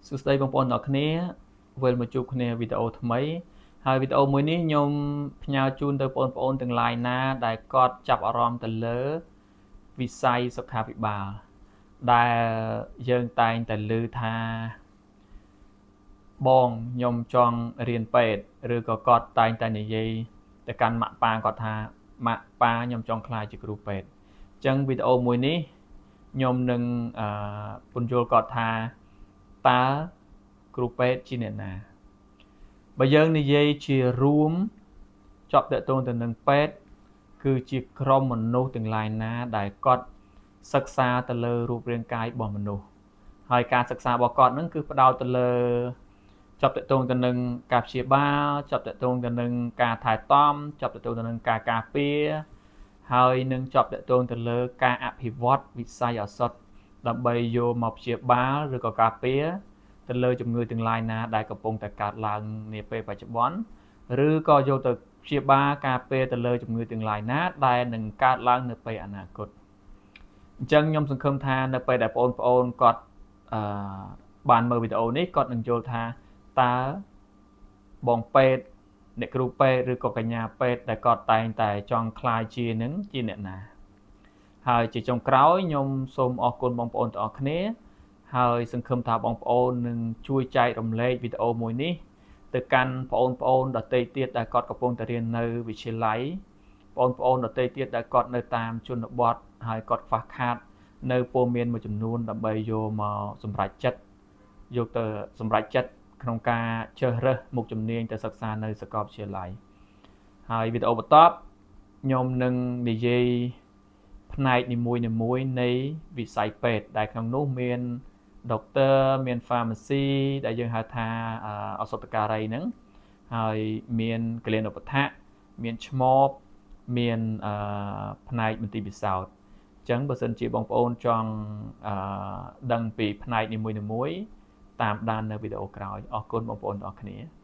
សួស្តីបងប្អូនទាំងអស់គ្នាវិលមកជួបគ្នាវីដេអូថ្មីហើយវីដេអូមួយនេះខ្ញុំផ្ញើជូនទៅបងប្អូនទាំងឡាយណាដែលគាត់ចាប់អារម្មណ៍ទៅលើវិស័យសុខាភិបាលដែលយើងតែងតែឮថាបងខ្ញុំចង់រៀនពេទ្យឬក៏គាត់តែងតែនិយាយទៅកាន់ម៉ាក់ប៉ាគាត់ថាម៉ាក់ប៉ាខ្ញុំចង់ក្លាយជាគ្រូពេទ្យអញ្ចឹងវីដេអូមួយនេះខ្ញុំនឹងពន្យល់គាត់ថាតើគ្រូពេទ្យជាអ្នកណាបើយើងនិយាយជារួមជាប់តកតងទៅនឹងពេទ្យគឺជាក្រុមមនុស្សទាំងឡាយណាដែលគាត់សិក្សាទៅលើរូបរាងកាយរបស់មនុស្សហើយការសិក្សារបស់គាត់នឹងគឺផ្ដោតទៅលើជាប់តកតងទៅនឹងការព្យាបាលជាប់តកតងទៅនឹងការថែទាំជាប់តកតងទៅនឹងការការពារហើយនឹងជាប់តកតងទៅលើការអភិវឌ្ឍវិស័យឱសថដើម្បីយកមកព្យាបាលឬក៏ការពារទៅលើជំងឺទាំងឡាយណាដែលកំពុងតែកើតឡើងនាពេលបច្ចុប្បន្នឬក៏យកទៅព្យាបាលការពារទៅលើជំងឺទាំងឡាយណាដែលនឹងកើតឡើងនៅពេលអនាគតអញ្ចឹងខ្ញុំសង្ឃឹមថានៅពេលដែលបងប្អូនគាត់អឺបានមើលវីដេអូនេះគាត់នឹងយល់ថាតើបងពេទ្យអ្នកគ្រូពេទ្យឬក៏កញ្ញាពេទ្យដែលគាត់តែងតែចង់ក្លាយជានឹងជាអ្នកណាហើយជាចុងក្រោយខ្ញុំសូមអរគុណបងប្អូនទាំងអស់គ្នាហើយសង្ឃឹមថាបងប្អូននឹងជួយចែករំលែកវីដេអូមួយនេះទៅកាន់បងប្អូនដទៃទៀតដែលគាត់កំពុងតែរៀននៅវិទ្យាល័យបងប្អូនដទៃទៀតដែលគាត់នៅតាមជនបទហើយគាត់ខ្វះខាតនៅព័ត៌មានមួយចំនួនដើម្បីយកមកសម្រេចចិត្តយកទៅសម្រេចចិត្តក្នុងការជ្រើសរើសមុខជំនាញទៅសិក្សានៅសាកលវិទ្យាល័យហើយវីដេអូបន្ទាប់ខ្ញុំនឹងនិយាយផ្នែកនីមួយៗនៃវិស័យពេទ្យដែលក្នុងនោះមាន doctor មាន pharmacy ដែលយើងហៅថាឱសថការីហ្នឹងហើយមានគិលានុបដ្ឋាកមានឆ្មបមានផ្នែកមន្ទីរពិសោធន៍អញ្ចឹងបើសិនជាបងប្អូនចង់ដឹងពីផ្នែកនីមួយៗតាមដាននៅវីដេអូក្រោយអរគុណបងប្អូនទាំងអស់គ្នា។